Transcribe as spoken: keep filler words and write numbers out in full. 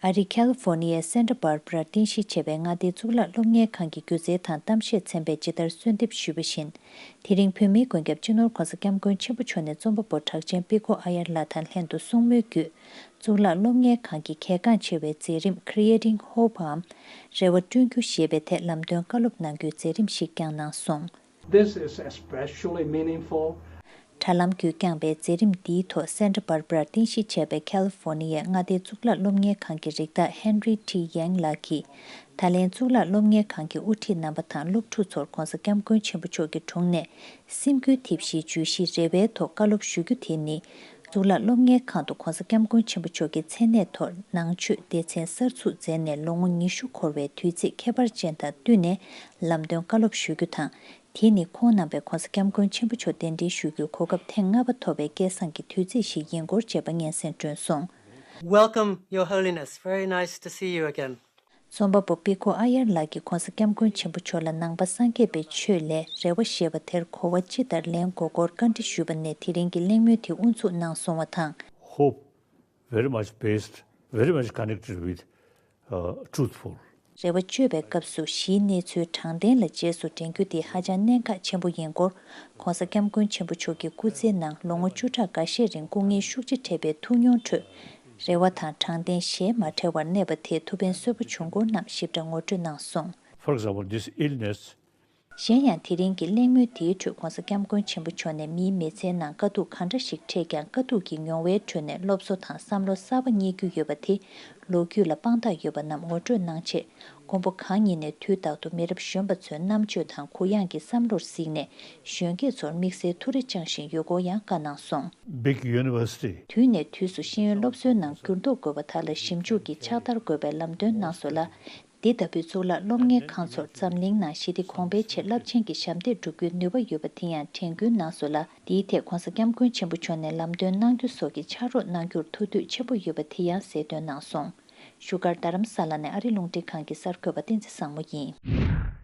ཨ་རིའི་ཁ་ལི་ཕོར་ནི་ཡའི་སན་ཊ་བྷར་བྷ་རར་རྟེན་གཞི་བྱས་པའི་མངའ་སྡེའི་གཙུག་ལག་སློབ་གཉེར་ཁང་གི་སྒྱུ་རྩལ་དང་གཏམ་བཤད་ཚན་པས་ཇི་ལྟར་གསོལ་འདེབས་ཞུས་པ་བཞིན། དེ་རིང་བོད་མིའི་མགོན་སྐྱབས་སྤྱི་ནོར་༧གོང་ས་༧སྐྱབས་མགོན་ཆེན་པོ་མཆོག་ནས་རྩོམ་པ་པོ་གྲགས་ཅན་པི་ཁོ་ཨ་ཡར་ལགས་དང་ལྷན་དུ་གསུང་མོལ་བརྒྱུད། གཙུག་ལག་སློབ་གཉེར་ཁང་གི་གལ་འགངས་ཆེ་བའི་མཛད་རིམ་Creating Hope འམ་རེ་བ་བསྐྲུན་རྒྱུ་ཞེས་པའི་ཐད་ལམ་སྟོན་བཀའ་སློབ་གནང་རྒྱུའི་མཛད་རིམ་ཞིག་ཀྱང་གནང་སོང་། This is especially meaningful. དྲ་ལམ་བརྒྱུད་བསྐྱངས་པའི་མཛད་རིམ་འདིའི་ཐོག་སན་ཊ་བྷར་བྷ་རར་རྟེན་གཞི་བྱས་པའི་ཁ་ལི་ཕོར་ནི་ཡའི་མངའ་སྡེའི་གཙུག་ལག་སློབ་གཉེར་ཁང་གི་རིགས་བདག་Henry T Yang ལགས་ཀྱིས། ད་ལན་གཙུག་ལག་སློབ་གཉེར་ཁང་གི་དབུ་ཁྲིད་རྣམ་པ་དང་སློབ་ཕྲུག་ཚོར་༧གོང་ས་༧སྐྱབས་མགོན་ཆེན་པོ་མཆོག་གི་དྲུང་ནས། སེམས་འགུལ་ཐེབས་གཞིའི་བརྗོད་གཞི་རེ་བའི་ཐོག་བཀའ་སློབ་ཞུ་རྒྱུ་དེ་ནི། གཙུག་ལག་སློབ་གཉེར་ཁང་དུ་༧གོང་ས་༧སྐྱབས་མགོན་ཆེན་པོ་མཆོག་གི་མཚན་གནས་ཐོག་ནང་ཆོས་སྡེ་ཚན་གསར་འཛུགས་མཛད་ནས་ལོ་ངོ་ཉི་ཤུ་འཁོར་བའི་དུས་ཚིགས་ཁྱད་པར་ཅན་དང་བསྟུན་ནས་ལམ་སྟོན་བཀའ་སློབ་ཞུ་རྒྱུ་དང་། དེ་ནི་ཁོང་རྣམ་པས་༧གོང་ས་༧སྐྱབས་མགོན་ཆེན་པོ་མཆོག་གདན་འདྲེན་ཞུ་རྒྱུའི་གོ་སྐབས་ཐེངས་ལྔ་པ་ཐོབ་པའི་སྐལ་བཟང་གི་དུས་ཚིགས་ཤིག་ཡིན་སྐོར་བཅས་པ་སྙན་སེང་བསྐྲུན་སོང་། Welcome, Your Holiness. Very nice to see you again. རྩོམ་པ་པོ་པི་ཁོ་ཨ་ཡར་ལགས་ཀྱིས་༧གོང་ས་༧སྐྱབས་མགོན་ཆེན་པོ་མཆོག་ལ་ནང་པ་སངས་རྒྱས་པའི་ཆོས་ལས་རེ་བ་ཞེས་པ་དེར་གོ་བ་ཅི་ལྟར་ལེན་དགོས་སྐོར་བཀའ་འདྲི་ཞུས་པ་ནས་དེ་རིང་གི་གླེང་མོལ་དེ་དབུ་འཛུགས་གནང་སོང་བ་དང་། Hope very much based, very much connected with, uh, truthful. རེ་བ་བཅོས་པའི་སྐབས་སུ་གཞིའི་གནས་ཚུལ་དྲང་བདེན་ལ་རྗེས་སུ་འབྲང་རྒྱུ་དེ་ཧ་ཅང་གནད་འགག་ཆེན་པོ་ཡིན་སྐོར། ༧གོང་ས་༧སྐྱབས་མགོན་ཆེན་པོ་མཆོག་གི་སྐུ་ཚེའི་ནང་ལོ་ངོ་བཅུ་ཕྲག་འགའ་ཤས་རིང་སྐུ་ངལ་ཤུགས་ཆེ་འཕྲད་པའི་ཐུགས་མྱོང་ཁྲོད། རེ་བ་དང་དྲང་བདེན་ཞལ་མ་བྲལ་བར་གནས་པ་དེ་ཐུགས་ཕན་གསོས་པོ་བྱུང་སྐོར་རྣམས་ཞིབ་ཕྲ་ངོ་སྤྲོད་གནང་སོང་། For example, this illness གཞན་ཡང་དེ་རིང་གི་གླེང་མོལ་དེའི་ཁྲོད་༧གོང་ས་༧སྐྱབས་མགོན་ཆེན་པོ་མཆོག་ནས་མིའི་མི་ཚེའི་ནང་དཀའ་སྡུག་གང་འདྲ་ཞིག་འཕྲད་ཀྱང་དཀའ་སྡུག་གི་མྱོང་བའི་ཁྲོད་ནས་སློབ་གསོ་དང་བསམ་བློ་གསར་པ་རྙེད་རྒྱུ་ཡོད་པ་དེ་ལོ་རྒྱུས་ལ་དཔང་རྟགས་ཡོད་པ་རྣམས་ངོ་སྤྲོད་གནང་ཆེད། མགོན་པོ་གང་ཉིད་ནས་དུས་རྟག་ཏུ་མི་རབས་གཞོན་པ་ཚོའི་རྣམ་དཔྱོད་དང་གུ་ཡངས་ཀྱི་བསམ་བློར་གཟིགས་ནས་གཞོན་སྐྱེས་ཚོར་དམིགས་བསལ་ཐུགས་རེ་བཅངས་བཞིན་ཡོད་སྐོར་ཡང་བཀའ་གནང་སོང་། Big university. དུས་ནས་དུས་སུ་ཤེས་ཡོན་སློབ་གསོའི་ནང་འགྱུར་ལྡོག་དགོས་པ་དག་ལ་ཞིབ་འཇུག་གིས་ཕྱག་བསྟར་དགོས་པའི་ལམ་སྟོན་གནང་སོང་ལ། འདི་ལྟ་བུའི་གཙུག་ལག་སློབ་གཉེར་ཁང་ཚོར་འཛམ་གླིང་ནང་ཞི་བདེ་གོང་འཕེལ་ཆེད་རླབས་ཆེན་གྱི་ཞབས་འདེགས་སྒྲུབ་རྒྱུའི་ནུས་པ་ཡོད་པ་དེ་ཡང་དྲན་སྐུལ་གནང་སོང་ལ། འདིའི་ཐད་༧གོང་ས་༧སྐྱབས་མགོན་ཆེན་པོ་མཆོག་ནས་ལམ་སྟོན་གནང་རྒྱུ་སོགས་ཀྱི་ཕྱག་རོགས་གནང་རྒྱུར་ཐུགས་འདོད་ཆེན་པོ་ཡོད་པ་དེ་ཡང་གསལ་སྟོན་གནང་སོང་། བཞུགས་སྒར་རྡ་རམ་ས་ལ་ནས་ཨ་རིའི་རླུང་འཕྲིན་ཁང་གི་གསར་འགོད་པ་བསྟན་འཛིན་བཟང་མོ་ཡིན།